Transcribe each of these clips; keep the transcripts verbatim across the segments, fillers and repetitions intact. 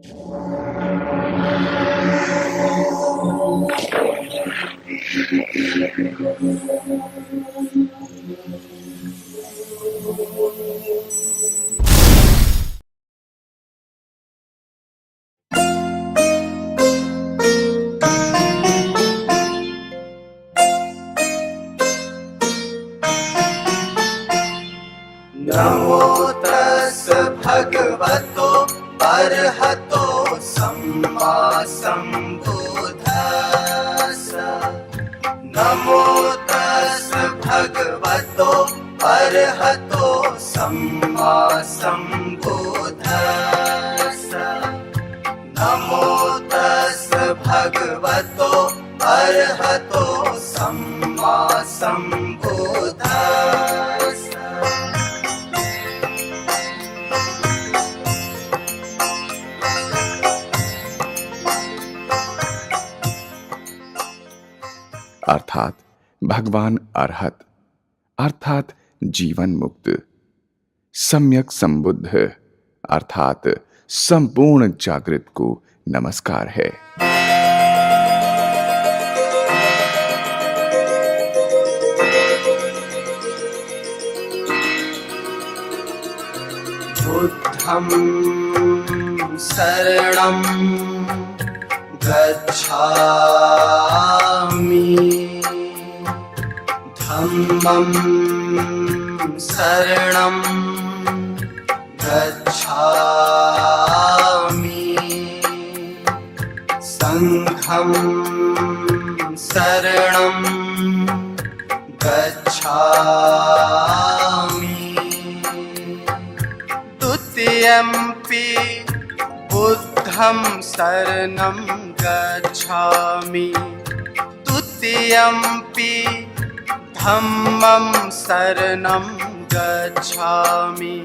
नमो तस्स भगवतो अरहतो सम्मा सम्बुद्धस्स। नमो तस्स भगवतो अरहतो सम्मा सम्बुद्धस्स। नमो तस्स भगवतो अरहतो सम्मा सम्बुद्धस्स। अर्थात भगवान अरहत, अर्थात जीवन मुक्त, सम्यक संबुद्ध, अर्थात संपूर्ण जागृत को नमस्कार है। बुद्धं शरणं गच्छामि। धम्मं शरणं गच्छामि। संघं शरणं गच्छामि। द्वितीयम्पि बुद्धं शरणं गच्छामि। द्वितीयम्पि धम्मं शरणं गच्छामि।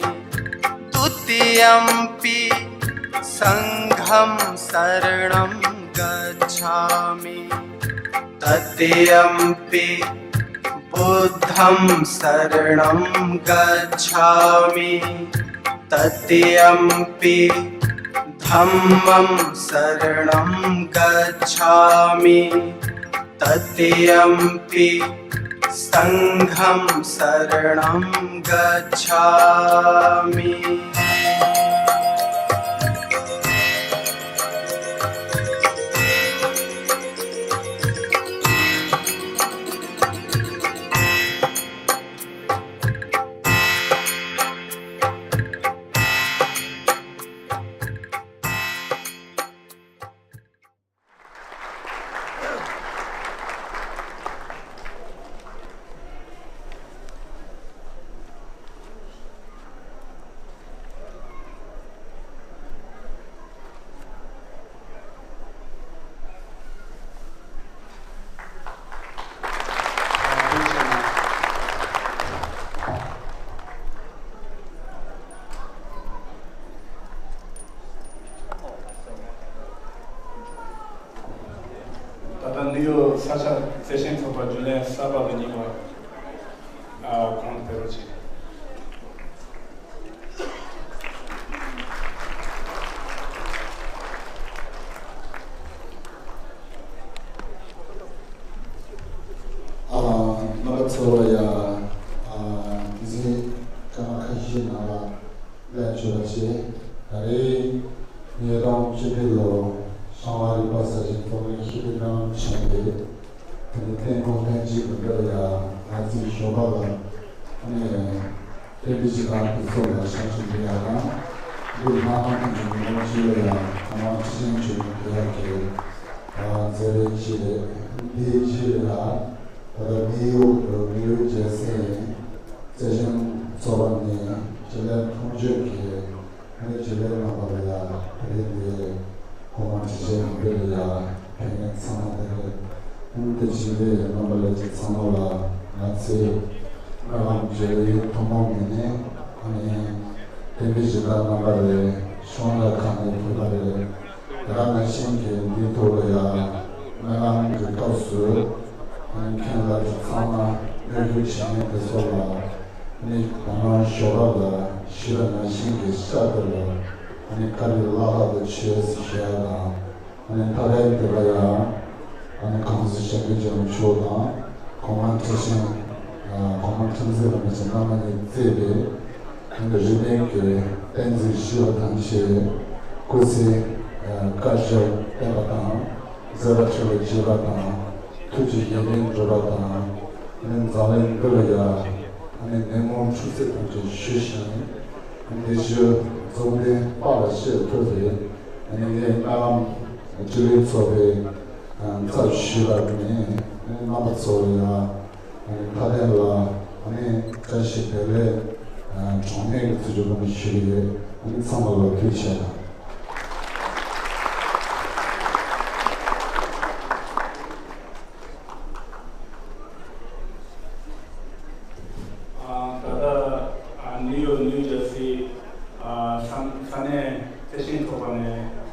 द्वितीयम्पि संघं शरणं गच्छामि। तृतीयम्पि बुद्धं शरणं गच्छामि। तृतीयम्पि धम्मं शरणं गच्छामि। तृतीयम्पि संघं शरणं गच्छामि। ད་ལྟ་ནིའུ་ཡོག་ས་ཆ་བརྩེ་ཆེན་ཚོགས་པ་རྒྱུན་ལས་གསར་པ་ལ་སྙིང་པ་ཨ་གོང་དུ་སྤེལ་རོགས་བྱེད། ཨ་རྣམ་པ་ཚོ་ལ་ཡ་ཨ་འཛིན་སྐར་མ་ཁ་ཤས་ནང་ལ་ལན་བྱོས་པ་བྱས། ད་རེས་ཉིས་སྟོང་བཅུ་བདུན་ལོ་ཤང་བ་རིག་པ་གསར་བརྗེའི་ཐོག་མའི་ཤེས་ལྡན་སྨོན་ལམ་ཆེན་པོའི་དེ་ནས་ཐེངས་གོང་ཐེངས་གཅིག་གི་འདིར་ཡ་ང་ཚོའི་ཞོགས་པ་ལ་ཨ་ནི་བསྟན་པའི་གཞི་བདག་དེ་ཚོ་ལ་ཞབས་ཞུ་འབུལ་ཡ་དང་། འདི་ལྷ་ཁང་གི་ཉིན་མོ་གཅིག་ལ་ཡ་ཚང་མ་ཁྲི་ཆེན་མཆོད་འབུལ་ཡ་གི་མཛད་རིམ་གཅིག་རེད། འདིའི་རྗེས་ལ་ད་ལྟ་ནིའུ་ཡོག་ཏུ་ནིའུ་ཡོག་རྒྱལ་སའི་བརྩེ་ཆེན་ཚོགས་པ་ནས་སྤྱི་ལྷན་མཐོང་ཆོས་ཀྱི་ནི་སྤྱི་ལྷན་རྣམ་པ་ལ་ཡ་དེ་རིང་འདི་གོང་མ་ཁྲི་ཆེན་མཆོད་འབུལ་ལ་ཡ་ཕེབས་མཁན་ཚང་མ་དེ་རེད། འདི་བྱས་ཏེ་རྣམ་པ་ལྷན་རྒྱས་ཚང་མ་ལ་ང་ཚོའི་སྨོན་ལམ་རྒྱག་ཡུལ་ཐུན་མོང་མི་ནས་ཨ་ནི་བསྟན་པའི་གཞི་བདག་རྣམ་པ་རེད། གཞུང་ལས་ཁང་ནས་ཕེབས་པ་རེད། དེ་ག་ནང་བཞིན་གྱི་འདིའི་ཐོག་ལ་ཡང་སྨོན་ལམ་གྱི་སྐབས་སུ་མཁན་བླ་སྤྲུལ་ཚང་མ་སྨོན་འབུལ་བྱེད་མཁན་དེ་ཚོ་ལ་ནི་ད་ནང་ཞོགས་པ་ལ་ཞུས་པ་ནང་བཞིན་གྱི་ཤག་དེ་ལ་ ཨ་ནི་བཀའ་དྲིན་བླ་ལྷག་ཏུ་ཆེ་ཟེར་ཞུ་ཡ་དང་། ཨ་ནི་མཐའ་དོན་འདི་ལ་ཡང་ཨ་ནི་གོང་ས་སྐྱབས་མགོན་རྒྱལ་བ་མཆོག་དང་གོང་མ་ཁྲི་ཆེན། ཨ་གོང་མ་ཁྲི་འཛིན་རིན་པོ་ཆེ་རྣམ་པ་གཉིས་གཙོས་པའི་ཨ་ནི་རིས་མེད་ཀྱི་བསྟན་འཛིན་ཞུ་བ་དང་བཅས་སྐུ་ཚེ་ཨ་བསྐལ་བརྒྱར་བརྟན་པ་དང་། བཟོད་པ་ཆེ་བའི་བྱེད་པ་དང་། ཐུགས་རྗེ་ཡོན་ཏན་སྒྲུབ་པ་དང་། ཨ་ནི་འཛམ་གླིང་འདི་ལ་ཡང་ཨ་ནི་ནད་མུག་འཁྲུག་རྩོད་ཐམས་ཅད་ཞི་ཞིང་། ཨ་ནི་ནད་གཞི་འཛམ་གླིང་པ་ལ་ཤེས་ཐུབ་པའི་ཨ་ནི་ངའི་སྨོན་ལམ་སྤྱི་ལེ་ཚོགས་པའི་ཚབ་ཞུས་པ་ནས། ཨ་ནི་རྣམ་པ་ཚོ་ཡང་ཨ་ནི་མཐའ་དོན་ལ་ཨ་ནི་བཀྲ་ཤིས་བདེ་ལེགས་གྲངས་མེད་ཀྱི་བརྩི་བཀུར་ཞུ་གི་ཡོད། ཨ་ནི་ཚང་མ་ལ་ཐུགས་རྗེ་ཆེ། ཨ་ད་ལྟ་ཨ་ནིའུ་ཡོག་ནིའུ་ཇར་སི་ཨ་ས་ས་གནས་བརྩེ་ཆེན་ཚོགས་པ་ནས་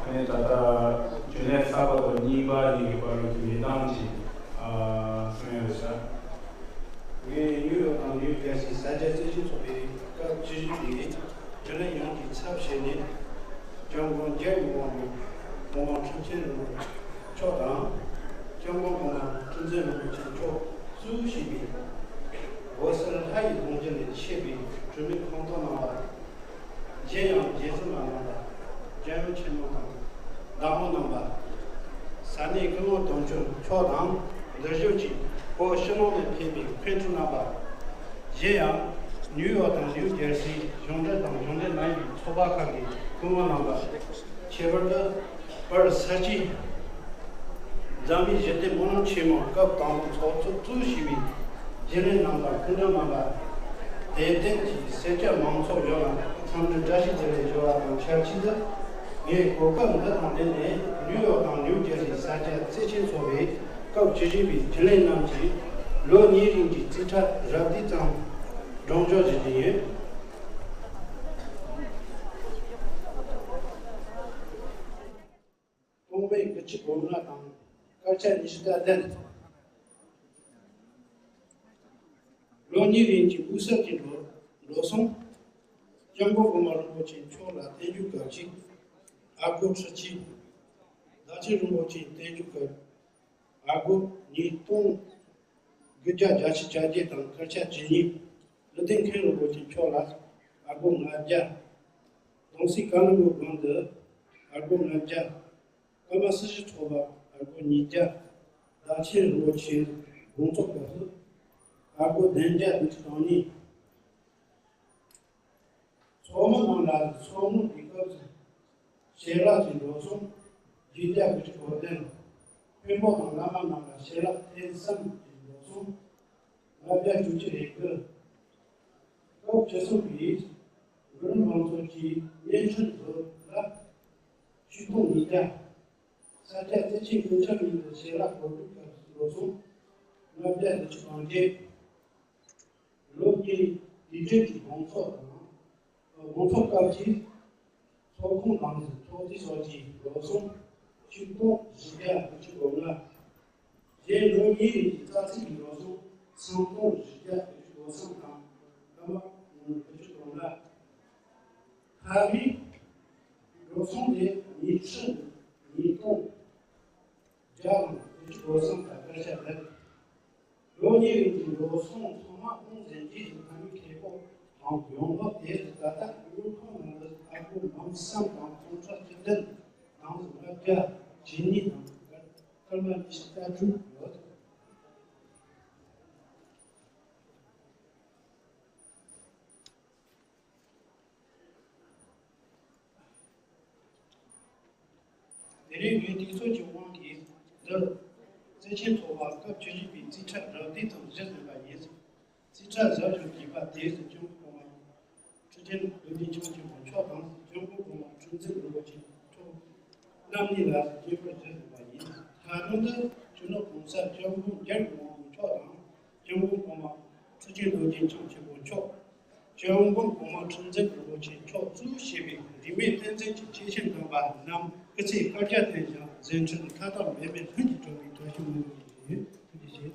ཨ་ནི་ད་ལྟ་རྒྱུན་ལས་གསར་པ་དང་རྙིང་པ་གཉིས་ཀྱི་བར་གྱི་མི་གདངས་ཅིག་ཨ་གསུང་ཡ་རེད་ཤག་ངས་ནིའུ་ཡོག་དང་ནིའུ་ཇར་སི་ས་སྐྱ་བརྩེ་ཆེན་ཚོགས་པའི་སྐབས་བཅུ་བཞི་པའི་རྒྱུན་ལས་ཡོངས་ཀྱི་ཚབ་བྱས་ནས། སྐྱབས་མགོན་རྒྱལ་བའི་དབང་པོ་གོང་མ་ཁྲི་ཆེན་རིན་པོ་ཆེ་མཆོག་དང་། སྐྱབས་མགོན་གོང་མ་ཁྲི་འཛིན་རིན་པོ་ཆེ་མཆོག་གཙོས་བྱས་པའི་འོད་གསལ་ལྷ་ཡི་གདུང་རྒྱུད་ལས་མཆེད་པའི་གྲོས་མོལ་ཁོངས་གཏོགས་རྣམ་པ། གཞན་ཡང་རྗེ་བཙུན་མ་རྣམ་པ། སྐྱབས་ཡུལ་ཆེན་མོ་དང་བདག་མོ་རྣམ་པ། ས་གནས་སྐུ་ངོ་དོན་གཅོད་མཆོག་དང་འདིར་བཞུགས་ཀྱི་བོད་ཕྱི་ནང་ནས་ཕེབས་པའི་མཁན་སྤྲུལ་རྣམ་པ། གཞན་ཡང་ནིའུ་ཡོག་དང་ནིའུ་ཇར་སིའི་གཞུང་འབྲེལ་དང་གཞུང་འབྲེལ་མ་ཡིན་པའི་ཚོགས་པ་ཁག་གི་སྐུ་ངོ་རྣམ་པ། ཁྱད་པར་དུ་བར་ས་སྐྱིད། འཛམ་གླིང་ཞི་བདེའི་སྨོན་ལམ་ཆེན་མོའི་སྐབས་དང་པོ་ཚོགས་གཙོ་གཙོས་བྱས་པའི་རྒྱུན་ལས་རྣམ་པ། སྐུ་མགྲོན་རྣམ་པ། དད་ལྡན་གྱི་སེར་སྐྱ་མང་ཚོགས་ཡོངས་ལ་འཚམས་འདྲི་བཀྲ་ཤིས་བདེ་ལེགས་ཞུ་བ་དང་ཆབས་ཅིག་ཏུ། ངས་གོ་སྐབས་འདི་དང་ལྡན་ནས་ནིའུ་ཡོག་དང་ནིའུ་ཇར་སིའི་ས་སྐྱ་བརྩེ་ཆེན་ཚོགས་པའི་སྐབས་བཅུ་བཞི་པའི་རྒྱུན་ལས་རྣམས་ཀྱིས་ལོ་གཉིས་རིང་གི་རྩིས་ཁྲ་རབ་བསྡུས་ཙམ་སྒྲོག་སྦྱང་ཞུ་རྒྱུ་ཡིན། ཐོག་མའི་དགུ་བཅུ་གོ་ལྔ་དང་སྐར་ཆ་ཉི་ཤུ་རྩ་བདུན། ལོ་གཉིས་རིང་གི་དབུས་གསར་གྱི་འགྲོ་འགྲོ་སོང་། སྐྱབས་མགོན་གོང་མ་རིན་པོ་ཆེ་མཆོག་ལ་བསྟན་རྒྱུའི་སྐབས་གཅིག་ཨ་སྒོར་ཁྲི་གཅིག་བདག་ཆེན་རིན་པོ་ཆེ་བསྟན་རྒྱུའི་སྐབས་ཨ་སྒོར་ཉིས་སྟོང་དགུ་བརྒྱ་བརྒྱད་ཅུ་གྱ་བརྒྱད་དང་སྐར་ཆ་ཇི་སྙེད། ཀླུ་ལྡིང་མཁན་རིན་པོ་ཆེ་མཆོག་ལ་ཨ་སྒོར་ལྔ་བརྒྱ། གདུང་སྲས་བཀའ་བློན་སྦུག་དགོན་དུ་ཨ་སྒོར་ལྔ་བརྒྱ། ཀརྨ་སྲིད་ཞིའི་ཚོགས་པ་ཨ་སྒོར་ཉིས་བརྒྱ། བདག་ཆེན་རིན་པོ་ཆེའི་དགོངས་རྫོགས་སྐབས་སུ་ཨ་སྒོར་བདུན་བརྒྱ་དགུ་བཅུ་གོ་གཉིས། ཚོགས་མི་རྣམས་ལ་ཚོགས་དངུལ་འབུལ་སྐབས་སུ་ཞལ་ལག་གི་འགྲོ་སོང་བརྒྱད་བརྒྱ་དགུ་བཅུ་གོ་བདུན། མཁན་པོ་དང་བླ་མ་རྣམས་ལ་ཞལ་ལག་ཐེངས་གསུམ་གྱི་འགྲོ་སོང་ལྔ་བརྒྱ་བཅུ་གཅིག་རེ་དགུ། སྐབས་བཅུ་གསུམ་པའི་མགོན་པོ་ལང་ཚོ་གི་བརྙན་འཕྲིན་བཟོ་ལ་ཆིག་སྟོང་ཉིས་བརྒྱ། ས་སྐྱ་བརྩེ་ཆེན་སྐུ་ཚབ་ཉིད་དུ་ཞལ་ལག་བཀོད་སྒྲིག་སྐབས་སུ་འགྲོ་སོང་ལྔ་བརྒྱ་དགུ་བཅུ་གོ་བརྒྱད། ལོ་གཉིས་དུས་དྲན་གྱི་དགོང་ཚོགས་དང་དགོང་ཚོགས་སྐབས་ཀྱི་ཚོགས་ཁང་དང་ཚོགས་སྡེ་སོགས་ཀྱི་འགྲོ་སོང་ཆིག་སྟོང་བཞི་བརྒྱ་དགུ་བཅུ་གོ་ལྔ། གཞན་ལོ་གཉིས་རིང་གི་རྩ་ཚིག་གི་འགྲོ་སོང་སུམ་སྟོང་བཞི་བརྒྱ་དགུ་བཅུ་གོ་གསུམ་དང་སྐར་མ་དགུ་བཅུ་གོ་ལྔ། ཁ་མིག་འགྲོ་སོང་དེ་ཉིས་ཁྲི་ཉིས་སྟོང་བརྒྱ་དང་དགུ་བཅུ་གོ་གསུམ་དང་སྐར་ཆ་བདུན། ལོ་གཉིས་རིང་གི་འགྲོ་སོང་ཚང་མ་ཁོང་གཟན་རྗེས་ཀྱི་ཕ་མའི་ཁེ་སྤོགས་དང་ཡོང་འབབ་དེ་ད་ལྟ་དངུལ་ཁང་ནང་དུ་ཨ་སྒོར་ལམ་སང་དང་སྟོང་ཕྲག་བཅུ་བདུན་དང་ལྔ་བརྒྱ་ཇི་སྙེད་དང་སྐར་མ་ཉི་ཤུ་རྩ་དྲུག་ཡོད། དེ་རིང་ངས་དུས་ཚོད་ཀྱི་དབང་གིས་འདིར་བརྩེ་ཆེན་ཚོགས་པ་སྐབས་བཅུ་བཞི་པའི་རྩིས་ཁྲ་རབ་བསྡུས་དང་གཞིར་བཟུང་བ་ཡིན། རྩིས་ཁྲ་གཟབ་ཅིང་རྒྱས་པ་དེས་སྐྱབས་མགོན་གོང་མ་ཁྲི་ཆེན་རྡོ་རྗེ་འཆང་ཆེན་པོ་མཆོག་དང་སྐྱབས་མགོན་གོང་མ་ཁྲི་འཛིན་རིན་པོ་ཆེ་མཆོག་རྣམ་གཉིས་ལ་དགྱེས་པར་བཞེས་དགོས་པ་ཡིན། ད་དུང་དུ་སྤྱི་ནོར་༸གོང་ས་༸སྐྱབས་མགོན་རྒྱལ་བའི་དབང་པོ་མཆོག་དང་སྐྱབས་མགོན་གོང་མ་ཁྲི་ཆེན་རྡོ་རྗེ་འཆང་ཆེན་པོ་མཆོག་སྐྱབས་མགོན་གོང་མ་ཁྲི་འཛིན་རིན་པོ་ཆེ་མཆོག་གཙོས་བྱས་པའི་རིས་མེད་བསྟན་འཛིན་གྱི་སྐྱེས་ཆེན་དམ་པ་རྣམས་སྐུ་ཚེ་བསྐལ་བརྒྱར་བརྟན་ཞིང་མཛད་འཕྲིན་མཐའ་དག་འབད་མེད་ལྷུན་གྱིས་གྲུབ་པའི་བཀྲ་ཤིས་སྨོན་ལམ་ཡིན། ཐུགས་རྗེ་ཆེ།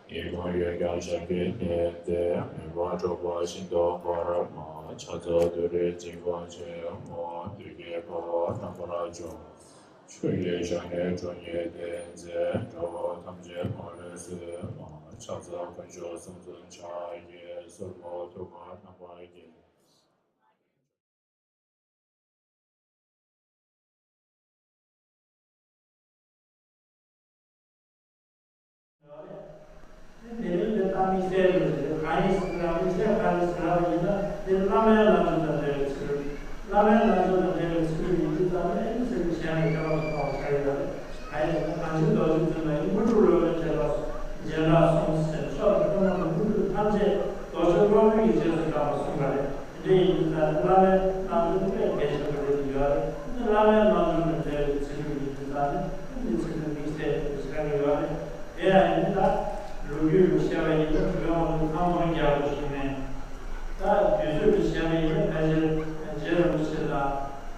ཡིད་ཀུན་ཡོད་ཀྱང་ཞབས་ཀྱིས་མི་བདེ། མོས་པ་འགྲོ་བ་ཤིན་ཏུ་འབར་མ། ཕྱག་འཚལ་ཏུ་རེ་འཇིགས་པ་ཆེན་མོ། བདུད་ཀྱི་དགྲ་བོ་རྣམ་པར་འཇོམས། ཆུ་ཡི་ཞལ་ནི་ཁྲོ་གཉེར་ལྡན་མཛད། དགྲ་བོ་ཐམས་ཅད་མ་ལུས་གསོད་མ། ཕྱག་འཚལ་དཀོན་མཆོག་གསུམ་མཚོན་ཕྱག་རྒྱའི། སོར་མོ་ཐུགས་ཀར་བསྣམས་པ་ཡིས། དེ་ནི་དེ་ལྟ་དམིགས་བསལ་ཡོད་ཟེར། གང་ཡིན་ཟེར་ན་དམིགས་བསལ་གང་ཡིན་ཟེར་བ་ཡིན་ན། དེ་བླ་མའི་ལམ་སྲོལ་དང་འབྲེལ་བའི་ཚུལ། བླ་མའི་ལམ་སྲོལ་དང་འབྲེལ་བའི་ཚུལ་ཡིན་དུས་ཙམ་ནས་ཨེ་ནི་ཚུལ་གྱི་ཞལ་ནས་སྐྱོབ་པ་ཐོབ་པར་བྱ་ཡོད་རེད། གང་ཡིན་ཟེར་ན་གང་ཕྱིར་རྡོ་རྗེ་བཙུན་མ་ཡིས་དངོས་གྲུབ་སློབ་དཔོན་བྱེ་བྲག་སོགས་རྗེས་འབྲང་གསུམ་ཟེར། མཆོག་ཏུ་ཐུན་མོང་གི་དངོས་གྲུབ་ཐམས་ཅད་རྡོ་རྗེ་སློབ་དཔོན་གྱི་རྗེས་སུ་འབྲངས་པ་གསུངས་པ་རེད། དེ་འདྲ་ཡིན་དུས་ཙང་བླ་མའི་ལམ་སྲོལ་དཔེ་གལ་ཆེན་པོ་རེད་ཡོད་རེད། འདི་བླ་མའི་ལམ་སྲོལ་དང་འབྲེལ་བའི་ཚུལ་ཁྲིམས་ཡིན་དུས་ཙང་ནི་འདི་ཚུལ་ཁྲིམས་དམིགས་བསལ་དུ་ཆགས་ཀྱི་ཡོད་རེད། དེ་ཡང་ཡིན་ད་ལོ་རྒྱུས་ལ་བཤད་པ་ཡིན་ན་གྲུབ་པའི་དབང་པོ་ཚང་མ་རྒྱ་པོ་ཞིག་མེད། ད་དུས་ཚོད་ལ་བཤད་པ་ཡིན་ན་ཕལ་ཆེར་རྗེ་རིན་པོ་ཆེ་དང་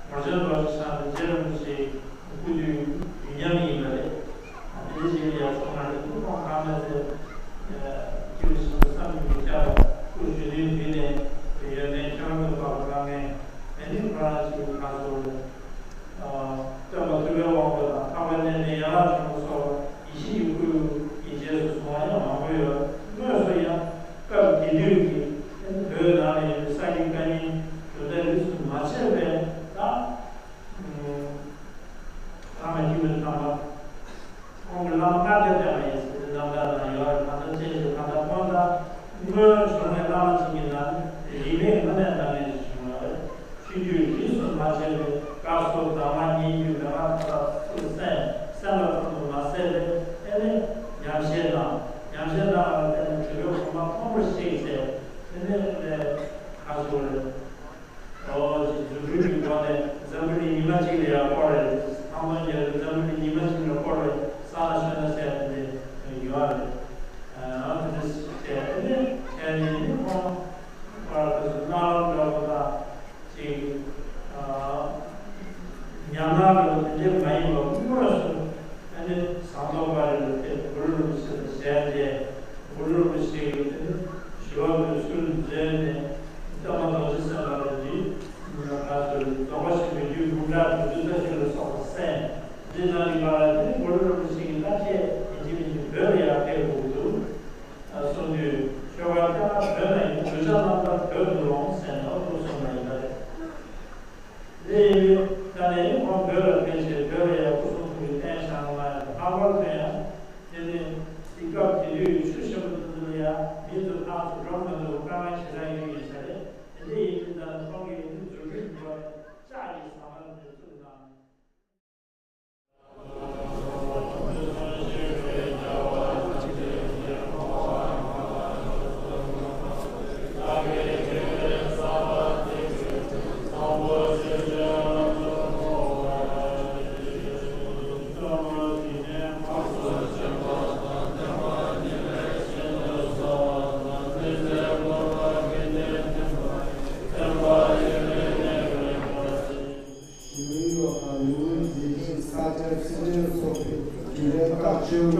ངོར་ཆེན་རྡོ་རྗེ་འཆང་དང་རྗེ་རིན་པོ་ཆེ། སྐུ་དུས་ཡུན་མཉམ་ཡིན་པ་རེད། དེ་བཞིན་ཡར་སོང་བ་རེད། ཐུགས་དགོངས་ཁང་མེད་ཚེ། སྐྱེས་བུ་ཆེན་པོ་བསམ་གྱིས་མི་ཁྱབ་པ་སྐུ་གཞོན་ནུའི་དུས་ནས་ཡོན་ཏན་ཁྱད་པར་དུ་འཕགས་པ་དཀའ་ངལ་དེ་ནི་ཁོ་རང་ཅིག་ག་ཚོད་རེད། སྟོན་པ་ཐུབ་པའི་དབང་པོ་དང་འཕགས་པའི་གནས་བརྟན་ཡན་ལག་ཆེན་པོ་སོགས་ཡེ་ཤེས་ཀྱི་སྐུ་ཡི་རྗེས་སུ་བཟུང་བ་ཡང་མང་པོ་ཡོད། དངོས་སུ་ཡང་སྐབས་དེ་དུས་ཀྱི་བོད་ནང་ལ་ཡོད་པའི་ས་དགེ་བཀའ་རྙིང་གྲུབ་མཐའི་རིས་སུ་མ་ཆད་པའི་ད། ཐ་མ་སྐྱེས་བུ་དམ་པ། ཁོང་གི་བླ་མ་ལྔ་བརྒྱ་བསྟེན་པ་ཡིན་ཟེར་ཏེ་རྣམ་ཐར་ནང་ཡོད་རེད། གང་ལྟར་ཅི་ཞིག་གང་ལྟར་ཁོང་ད་སྔོན་བྱུང་བའི་བླ་མ་ཅིག་གི་ནང་རིས་མེད་དངོས་གནས་གནང་མཁན་ཞིག་བྱུང་བ་རེད། ཆོས་བརྒྱུད་རིས་སུ་མ་ཆད་པའི་བཀའ་སྲོལ་གདམས་ངག་སྙན་བརྒྱུད་མན་ངག་མཐའ་དག་ཚུར་གསན། གསན་པ་ཙམ་དུ་མ་ཟད་པའི་ཨེ་ནི་ཉམས་བཞེས་དང་། ཉམས་བཞེས་གནང་བ་ལ་བརྟེན་ནས་གྲུབ་པའི་གོ་འཕང་མཐོན་པོར་གཤེགས་བྱས་ཨེ་ནི་ལས་ཁ་ཤོར་རེད། ཨོ་ཅིག་རྫུ་འཕྲུལ་གྱི་སྒོ་ནས་འཛམ་བུ་གླིང་ཉི་མ་གཅིག་ལ་ཡར་བསྐོར་རེད། ཐང་སྟོང་རྒྱལ་པོས་འཛམ་བུ་གླིང་ཉི་མ་གཅིག་ལ་བསྐོར་བའི་ས་ལ་ཤོད་ན་ཟེར་དེ་འདྲ་ཡོད་རེད། ཨ་དེ་འདྲ་ཞིག་བྱས་དེ་ནས་ཁྱེད་ནི་ནི་ཁོང་པར་དུ་སྣ་ལམ་འདྲ་པོ་དང་ཅིག་ཉམས་སྣང་འདྲ་པོ་དེ་འདྲ་མ་ཡིན་པར་དངོས་སུ། ཨ་ནི་ཟངས་མདོག་དཔལ་རི་ལ་ཕེབས། གུ་རུ་རིན་པོ་ཆེ་དང་ཞལ་མཇལ། གུ་རུ་རིན་པོ་ཆེ་གིས་དེ་ནི་ཞི་བ་འོད་ཟེར་མཛད་ནས་སྟོན་པ་རྡོ་རྗེ་སེམས་དཔའ་ལ་འདི་ང་ཚོས་རྫོགས་པ་ཆེན་པོའི་རྒྱུད་འབུམ་ཕྲག་དྲུག་ཅུ་རྩ་བཞི་ལ་སོགས་པ་གསན། འདི་ལྟར་ཡིན་པ་ལ་དེ་ནི་གུ་རུ་རིན་པོ་ཆེ་གིས་ད་ཁྱེད་ཡིན་གཅིག་མིན་གཅིག་བོད་ལ་ཡར་ཕེབས་དགོས་འདུག་གསུངས་དུས་ཆོས་པ་སྐྱ་ནག་བོད་ན་ཡོད། གདུལ་བྱ་རྣམ་དག་བོད་དུ་ལོངས་ཟེར་ནས་ཨོ་ཐུགས་གསུངས་པ་ཡིན་པ་རེད། དེ་ཡིན་དུས་ད་ནི་ཁོང་བོད་ལ་ཕེབས་ཞེས་བོད་ལ་ཡང་སྐུ་གསུང་ཐུགས་ཀྱི་རྟེན་བཞེངས་གནང་ཡག་ལྷག་པར་དུ་ཡང་དེ་ནི་དེ་སྐབས་དེ་དུས་ཆུ་ཞིམ་པོ་དེ་ཚོ་ལ་ཡང་མི་ཚོ་ཐག་ཚོ་འགྲོ་མི་འདུག་དཀའ་ངལ་ཞེ་དྲག་ཡོད་ཡིན་ས་རེད། དེ་འདྲ་ཡིན་དུས་ད་ནི་ཁོང་གིས་ཡིན་དུས་རྫུ་འཕྲུལ་གྱི་སྒོ་ནས་ལྕགས་ཀྱི་ཟ་མ་འདི་བཙུགས་གནང་། ཞི་བའི་འོག་ལ་ལུས་མཛེས་ཤིང་། ས་སྐྱ་ཚུལ་ཁྲིམས་སོགས་པའི་དགེ་བའི་རྟགས་བཅུ།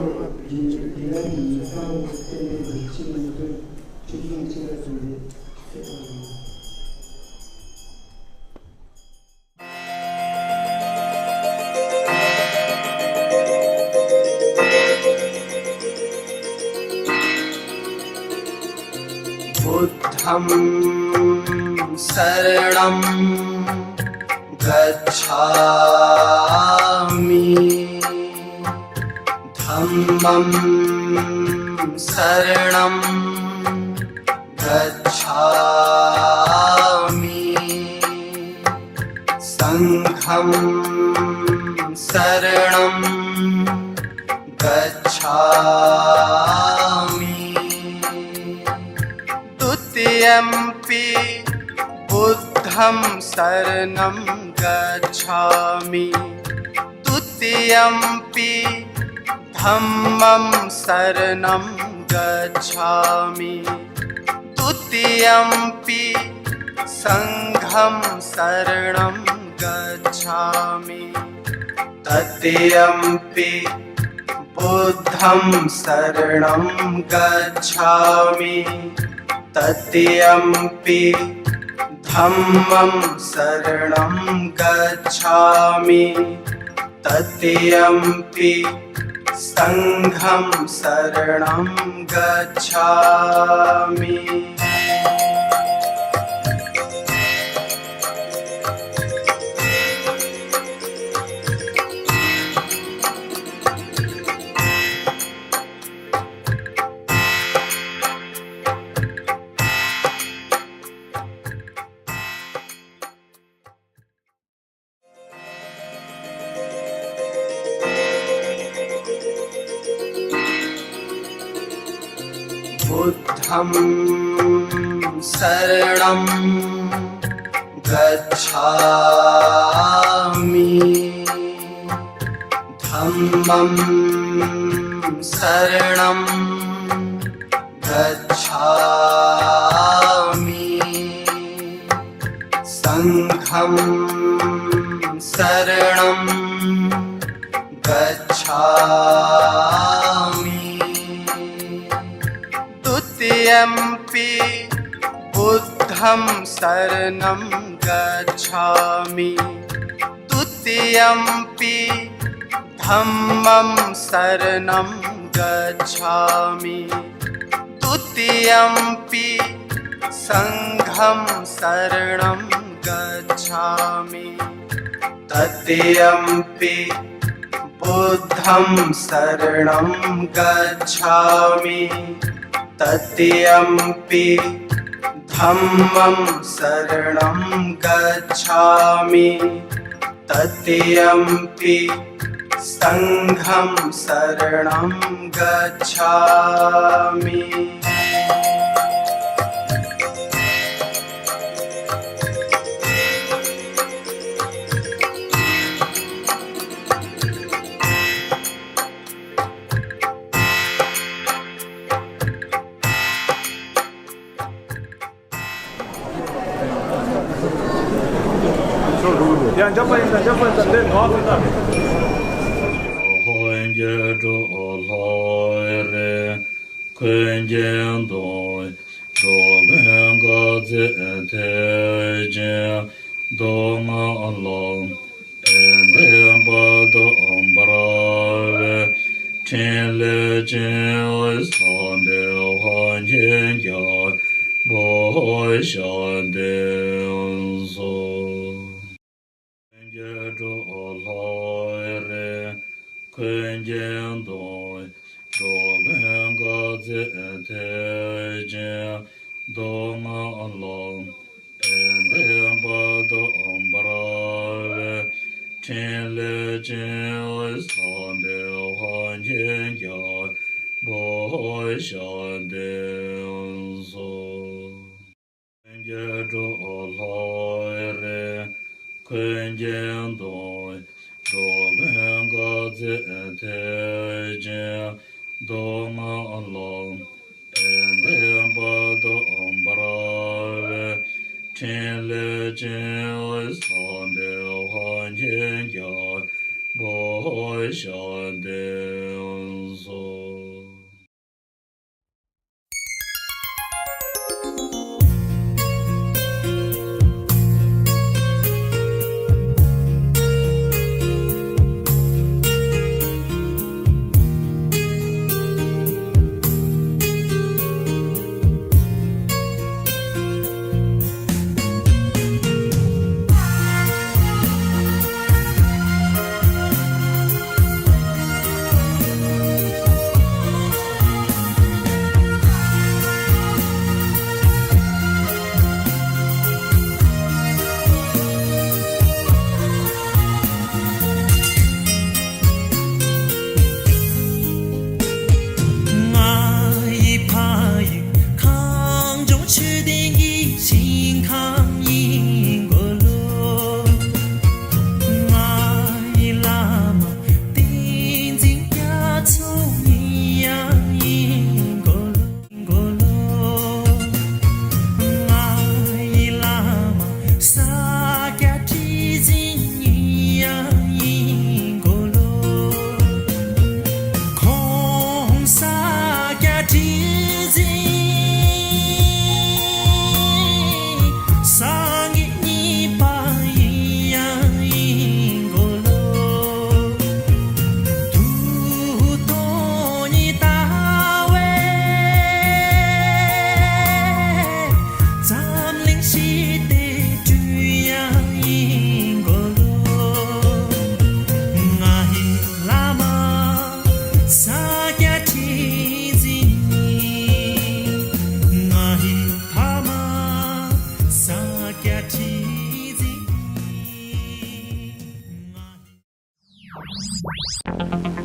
དགེ་བའི་ཡིད་བསམ་དང་བསྟན་པའི་བདེ་ཆེན་ཡོན་ཏན་ཆོས་སྐྱོང་ཅི་ལ་གསུངས་ཏེ། बुद्धं शरणं गच्छामि। धम्मं शरणं गच्छामि। सङ्घं शरणं गच्छामि। द्वितीयम्पि बुद्धं शरणं गच्छामि। द्वितीयं Tatiyampi dhammam saranam gacchami. Dutiyampi sangham saranam gacchami. Tatiyampi buddham saranam gacchami. Tatiyampi dhammam saranam gacchami. Tatiyampi sangham saranam gacchami. Buddham saranam gacchami. Dhammam saranam gacchami. Sangham saranam gacchami. Dutiyampi buddham saranam gacchami. Dutiyampi dhammam saranam gacchami. Dutiyampi sangham saranam gacchami. Tatiyampi buddham saranam gacchami. Tatiyampi dhammam saranam gacchami. Tatiyampi sangham saranam gacchami. ཡང་འཇབ་པ་ཡིན་ད། འཇབ་པ་ཡིན་ད། འདི་ནོར་ཡིན་ད། ཧོ་འགྱུར་འགྲོ་ལྷ་རེ། ཁོན་གྱིས་འདུལ་བའི་འགྲོ་ཀུན་དགའ་མཛད་དེ། སྦྱིན་བདག་ང་ལ་ཡོན་ཏན་དཔལ་དུ་འབར་བའི་ཕྲིན་ལས་ཀྱིས། བསམ་པའི་དབང་གིས་རྒྱལ་པོ་ཞལ་འདེབས་སོ། ཁོན་གྱིས་འགྲོ་ལྷ་རེ། ཁོན་གྱིས་འདུལ་བའི་འགྲོ་ཀུན་དགའ་མཛད་དེ། སྦྱིན་བདག་ང་ལ་ཡོན་ཏན་དཔལ་དུ་འབར་བའི་ཕྲིན་ལས་ཀྱིས། བསམ་པའི་དབང་གིས་རྒྱལ་པོ་ཞལ་འདེབས་སོ། ཁོན་གྱིས་འགྲོ་ལྷ་རེ། ཁོན་གྱིས་འདུལ་བའི་འགྲོ་ཀུན་དགའ་མཛད་དེ། སྦྱིན་བདག་ང་ལ་ཡོན་ཏན་དཔལ་དུ་འབར་བའི་ཕྲིན་ལས་ཀྱིས། བསམ་པའི་དབང་གིས་རྒྱལ་པོ་ཞལ་འདེབས་སོ། སངས་རྒྱས་གཉིས་པ་ཡིན་ཡང་ཡིན་དགོས་ལོ། དུས་སྟོང་ཉིད་ལྟ་བའི་འཛམ་གླིང་ཞི་བདེ་སྤྲུལ་ཡང་ཡིན་དགོས་ལོ། ང་ཡི་བླ་མ་ས་སྐྱ་ཁྲི་འཛིན་ཡིན། ང་ཡི་ཕ་མ་ས་སྐྱ་ཁྲི་འཛིན་ཡིན། ང་ཡི།